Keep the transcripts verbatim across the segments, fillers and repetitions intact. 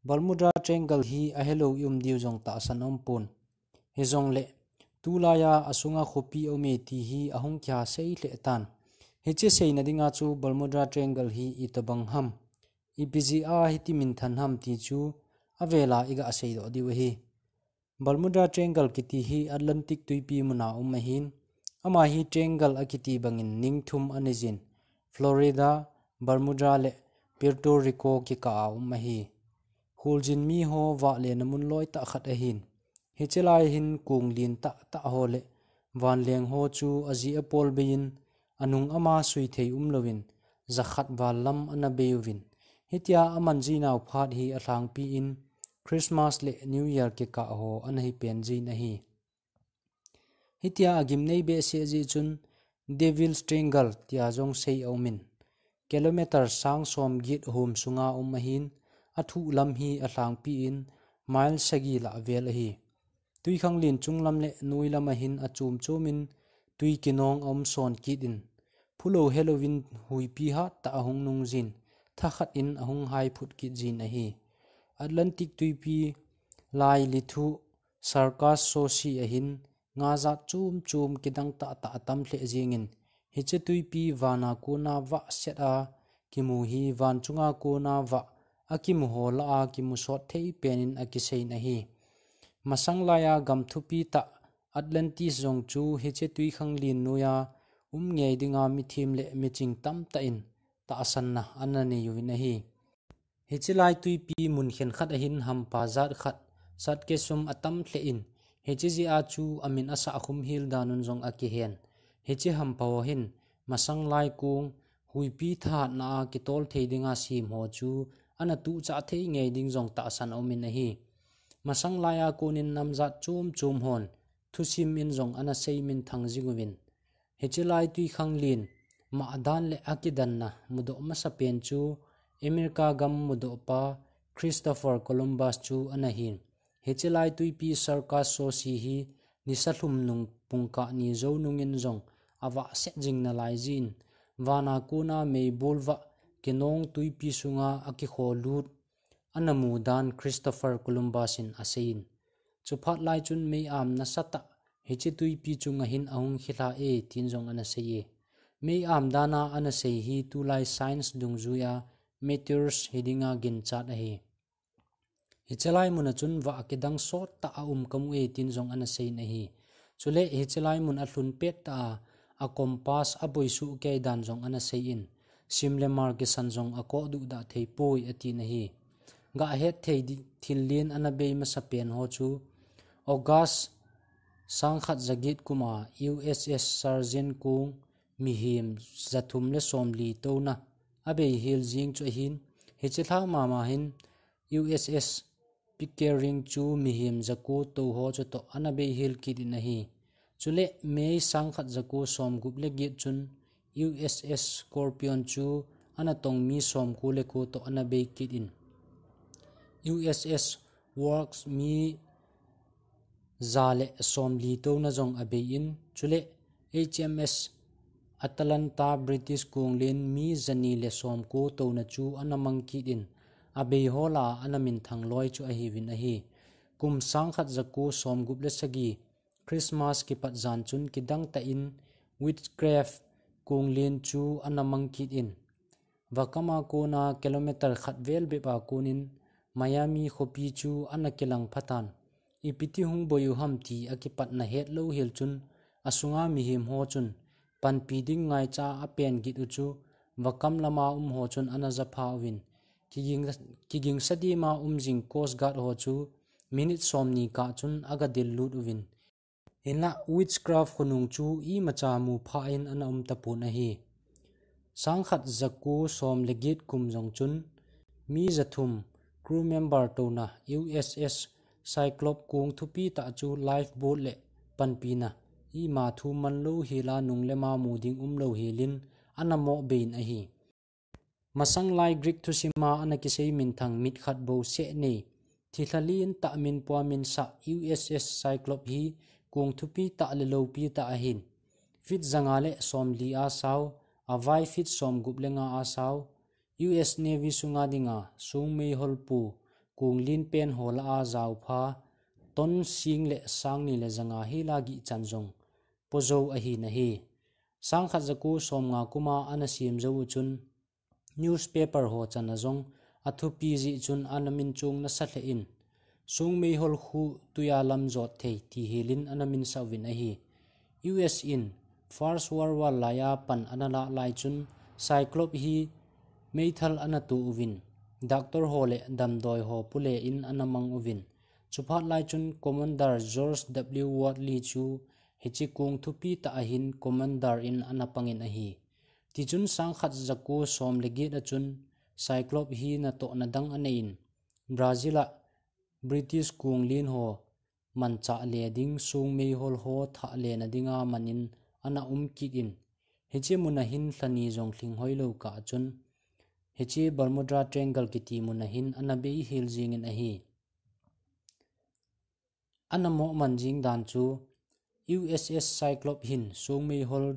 Bermuda Triangle hi ahelou i um diu jong tahsan aumpon. Hijongle, tulaiya asunga khopi aume ti hi ahung kihasei lheh tan. Hiche seina dinga chu Bermuda Triangle hi itobang ham, ipi jeh a hiti minthan ham ti chu avela iga seidoh diu ahi. Bermuda Triangle kiti hi Atlantic tuipi muna um ahin, ama hi triangle akiti bangin ning thum anei jin, Florida, Bermuda le Puerto Rico kikah a um ahi. Kholjin mi ho vahlena mun loi tah khat ahin. Hiche lai hin kong lien tah tah ho le vanleng ho chu ajeh apol beiyin anung ama sui thei umlouvin, jakhat val lam ana bei uvin. Hitia aman jinau phat hi alhangpi in Christmas le New Year kikah ho ana hi pen jin ahi. Hitia agimnei behseh jeh chun Devil's Triangle tia jong sei aumin. Kilometer sang som get hom sunga um ahin, athuh lam hi alhangpi in mile sagi lah vel ahi. Tuikhanglen chunglam le noilam ahin achom chomin tui kinong aum son kit in, phulou helouvin huipi hat tah ahung nung jin, thakhat in ahung hai phut kit jin ahi. Atlantic tuipi lai lithuh Sargasso Sea ahin nga jat chom chom kidang tah tah atam lheh jingin, hiche tuipi vana kona vah set a kimu hi van chunga kona vah akimu ho lah a kimu sot thei penin akiseiyin ahi. Masang laiya gam thupi tah Atlantis jong chu hiche tuikhanglen noiya um ngei dinga mithem le miching tamtah in tahsanna ana nei uvin ahi. Hiche lai tuipi mun khenkhat ahin hampa jat khat, satkesum atam lheh in, hiche jeh a chu amin asah khum hel dan un jong akihen. Hiche hampa ho hin masang lai kong huipi thahatna a kitol thei dinga sem ho chu ana tuhchah thei ngei ding jong tahsan aumin ahi. Masang laiya konin namjat chom chom hon thusim in jong ana sei minthang jing uvin. Hiche lai tuikhanglen mah dan le akidanna mudoh masapen chu America gam mudohpa Christopher Columbus chu ana hin. Hiche lai tuipi Sargasso Sea hi nisa lhum nung pungkah ni jou nungin jong avah set jing nalai jin, vana kona meibol vah kinong tuipi sunga akikholut ana mu dan Christopher Columbus in aseiyin. Chuphat lai chun mei-am nasatah hiche tuipi chunga hin ahung khilha e, tin jong ana seiye. Mei-am dana ana sei hi tulai science dungjuiya meteors hidinga ginchat ahi. Hiche lai muna chun vah kidang sottah aum kamu e, tin jong ana seiyin ahi. Chule hiche lai mun alhun pettah a, a compass aboisuh kei dan jong ana seiyin. Sim le mar kisan jong akoh duhdah thei poi atin ahi. Gah het thei di-, thil lien ana bei masapen ho chu August sangkhat jaget kuma U S S Sargent kong mihem jathum le somli touna abei hel jing chu ahin, hiche lha mama hin U S S Pickering chu mihem jako tou ho chutoh ana bei hel kit in ahi. Chule May sangkhat jako somgup le get chun U S S Scorpion chu ana tong mi somko le ko toh ana bei kit in, U S S Works mi ja le somli touna jong abei in, chule H M S Atalanta British konglen mi jani le somko touna chu ana mang kit in, abei ho lah a ana minthang loi chu ahiuvin ahi. Kum sangkhat jako somgup le sagi Christmas kipat jan chun kidang tah in Witchcraft konglen chu ana mang kit in, vakama kona kilometer khat vel bep a konin Miami khopi chu ana kilang phatan. Ipi ti hung boi u ham ti akipatna hetlou hel chun, asunga mihem ho chun panpi ding ngaicha apen git u chu, vakam lama um ho chun ana japha uvin, kiging, kigingsa dima um jing Coast Guard ho chu minute somni kah chun aga dil lut uvin. Hinlah Witchcraft khonung chu imacha mupha in ana um tapon ahi. Sangkhat jako som le get kum jong chun mi jathum crew member touna U S S Cyclops kong thupi tah chu lifeboat le panpina ima thu manlou hela nung le ma mu ding umlou helin ana moh bei in ahi. Masang lai Greek thusima ana kisei minthang mit khat bou seh nei, thilha lien tah min pua min sah U S S Cyclops hi kong thupi tah le loupi tah ahin. Feet janga le somli a sao, avai feet somgup le nga a sao, U S Navy sunga dinga song meihol pu, konglen pen ho lah a jaopha ton sing le sang ni le janga hela gih chan jong pojo ahi nahi. Sangkhat jako somnga kuma ana sem jou u chun newspaper ho chan a jong athupi jeh chun ana min chung nasa lheh in, Songmeihol khu tuiya lam jot thei ti helin ana min sa uvin ahi. U S in First World War laiya pan ana lah lai chun Cyclops hi meithal ana tu uvin, doctor ho le damdoi ho pule in ana mang uvin. Chuphat lai chun Commander George W Wortley chu hiche kong thupi tah ahin Commander in ana pangin ahi. Tichun sangkhat jako som le get a chun Cyclops hi natohna dang anei in, Brazil a British konglen ho manchah le ding, songmeihol ho thah lena dinga man in ana um kit in, hiche mun a hin lhani jong lhing hoilou kah a chun, hiche Bermuda Triangle kiti mun a hin ana bei hel jing in ahi. Ana moh man jing dan chu, U S S Cyclops hin songmeihol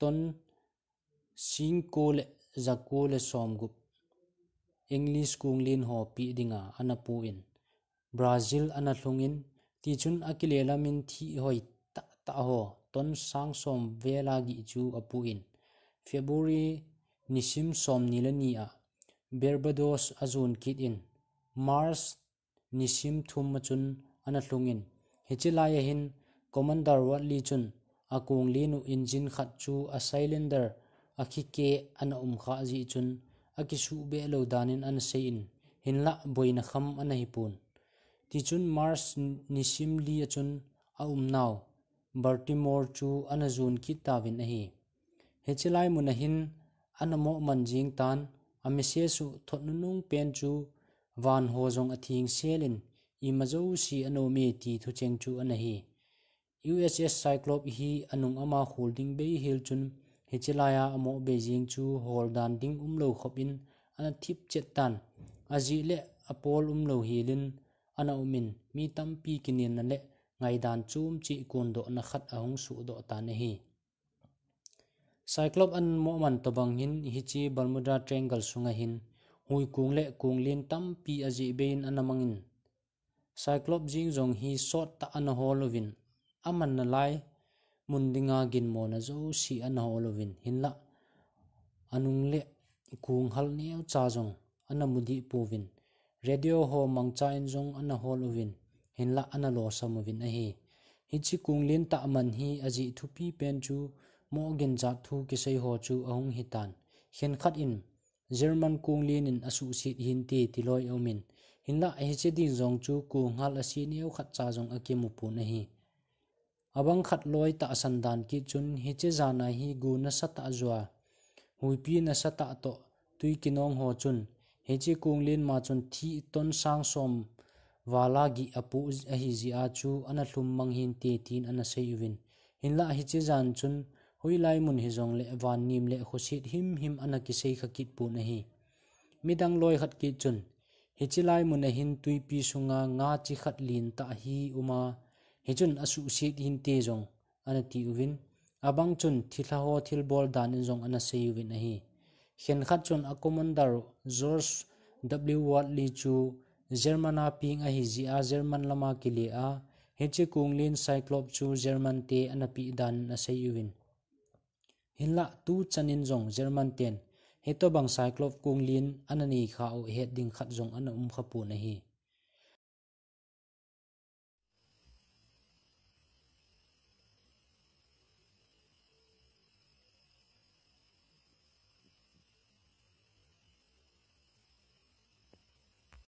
ton singko le jako le somgup English konglen ho pe dinga ana pu in, Brazil ana lhung in, tichun akile lam in thih hoi tah tah ho ton sang som vel a gih chu apu in, February nisim somni le ni a Barbados ajon kit in, March nisim thum a chun ana lhung in, hiche lai a hin Commander Wortley chun akonglen u engine khat chu a cylinder a khike ana um kha jeh chun akisuh beh lou dan in ana sei in, hinlah boina kham ana hi pon. Tichun March nisim li a chun a umnau Baltimore chu ana jon kit tauvin ahi. Hiche lai mun a hin ana moh man jing tan, a message u thot nunung pen chu van ho jong atheng sel in, ima jouse ana um e ti thucheng chu ana hi. U S S Cyclops hi anung ama khol ding bei hel chun, hiche lai a amoh bei jing chu hol dan ding umlou khop in ana thip chet tan, ajeh le apol umlou hel in ana um in, mi tampi kinelna le ngaidan chom cheh kondohna khat ahung sohdoh tan ahi. Cyclops ana moh man tobang hin hiche Bermuda Triangle sunga hin huikong le konglen tampi ajeh bei in ana mang in, Cyclops jeng jong hi sot tah ana hol uvin, aman nalai mun dinga ginmona jouse ana hol uvin, hinlah anung le kong hal neocha jong ana mu deh pouvin, radio ho mangcha in jong ana hol uvin, hinlah ana losam uvin ahi. Hiche konglen tah man hi ajeh thupi pen chu mohgin jat thu kisei ho chu ahung hitan. Khenkhat in German konglen in asuhset hinte ti loi aum in, hinlah hiche din jong chu kong hal ase neo khat cha jong akimu pon ahi. Abang khat loi tahsan dan kit chun hiche jan a hi gu nasatah joa, huipi nasatah toh tui kinong ho chun, hiche konglen ma chun thih ton sang som val a gih apu ahi jeh a chu ana lhum mang hinte tin ana sei uvin. Hinlah hiche jan chun hoilai mun hijongle vannim le khoset himhim ana kisei kha kit pon ahi. Midang loi khat kit chun, hiche lai mun a hin tuipi sunga nga chi khat lentah hi um a, hichun asuhset hinte jong ana ti uvin, abang chun thilha ho thilbol dan in jong ana sei uvin ahi. Khenkhat chun a Commander George W Wortley chu German a peng ahi jeh a German lama kile a, hiche konglen Cyclops chu German te ana peh dan in asei uvin. Hinlah tuchan in jong German ten hitobang Cyclops konglen ana nei kha u het ding khat jong ana um kha pon ahi.